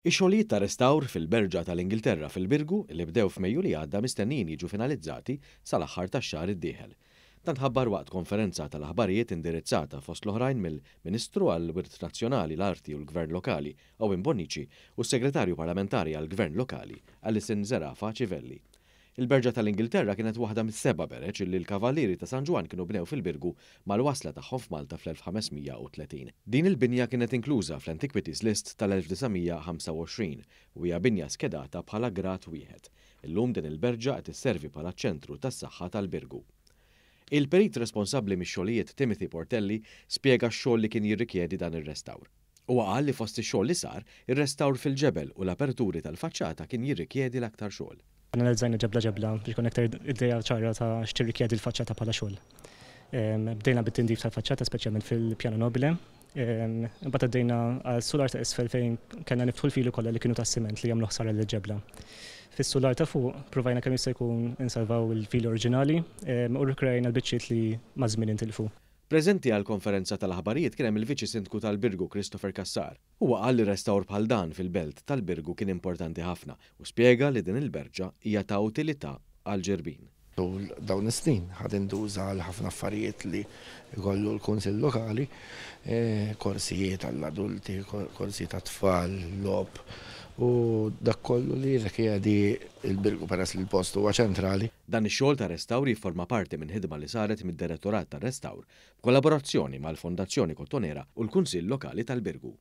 Ix-xogħlijiet ta' restawr fil-Berġa tal-Ingilterra fil-Birgu li bdew f'Mejju li għadda mistennijin jiġu finalizzati sal-aħħar tax-xahar id-dieħel. Dan tħabbar waqt konferenza tal-aħbarijiet indirizzata fost l-oħrajn mill-Ministru għall-Wirt Nazzjonali, l-Arti u l-Gvern Lokali Owen Bonnici u s-Segretarju Parlamentari għall-Gvern Lokali Alison Zerafa Civelli. Il-Berġa tal-Ingilterra kienet waħda mis-seba' bereġ li l-Kavallieri ta' San Ġwann kienu bnew fil-Birgu mal-wasla tagħhom f'Malta fl-1530. Din il-binja kienet inkluża fl-Antiquities List tal-1925 u hija binja skedata bħala grad wieħed. Illum din il-berġa qed isservi bħala ċ-ċentru tas-saħħa tal-Birgu. Il-perit responsabbli mix-xogħlijiet Timothy Portelli spjega x-xogħol li kien jirrikjedi dan ir-restawr. Huwa qal li fost ix-xogħol li sar, ir-restawr fil-ġebel u l-aperturi tal-faċċata kien jirrikjedi l-aktar xogħol. Analizzajna ġebla ġebla biex ikollna aktar idea ċara ta' x'tirrikjedi l-faċċata bħala xogħol. Bdejna bit-tindif tal-faċċata speċjalment fil-piano nobile. Imbagħad għaddejna għas-sular ta' isfel fejn kellna niftħu l-fili kollha li kienu tas-siment li jagħmlu ħsara lill-ġebla. Fis-sular ta' fuq provajna kemm jista' jkun insalvaw il-fili oriġinali u rrikrejna l-biċċiet li maż-żmien intilfu. Preżenti għall-konferenza tal-aħbarijiet kien hemm il-Viċi Sindku tal-Birgu Christopher Cassar. Huwa qal li restawr bħal dan fil-belt tal-Birgu kien importanti ħafna u spjega li din il-berġa hija ta' utilità għall-Ġirbin. Tul dawn is-snin ħa tintuża għal ħafna affarijiet li jkollu l-Kunsill Lokali, korsijiet għall-adulti, korsijiet għat-tfal, logħob u dak kollu li jirrikjedi l-Birgu peress li l-post huwa ċentrali. Dan ix-xogħol ta' restawr jifforma parti minn ħidma li saret mid-Direttorat tar-Restawr b'kollaborazzjoni mal-Fondazzjoni Kottonera u l-Kunsill Lokali tal-Birgu.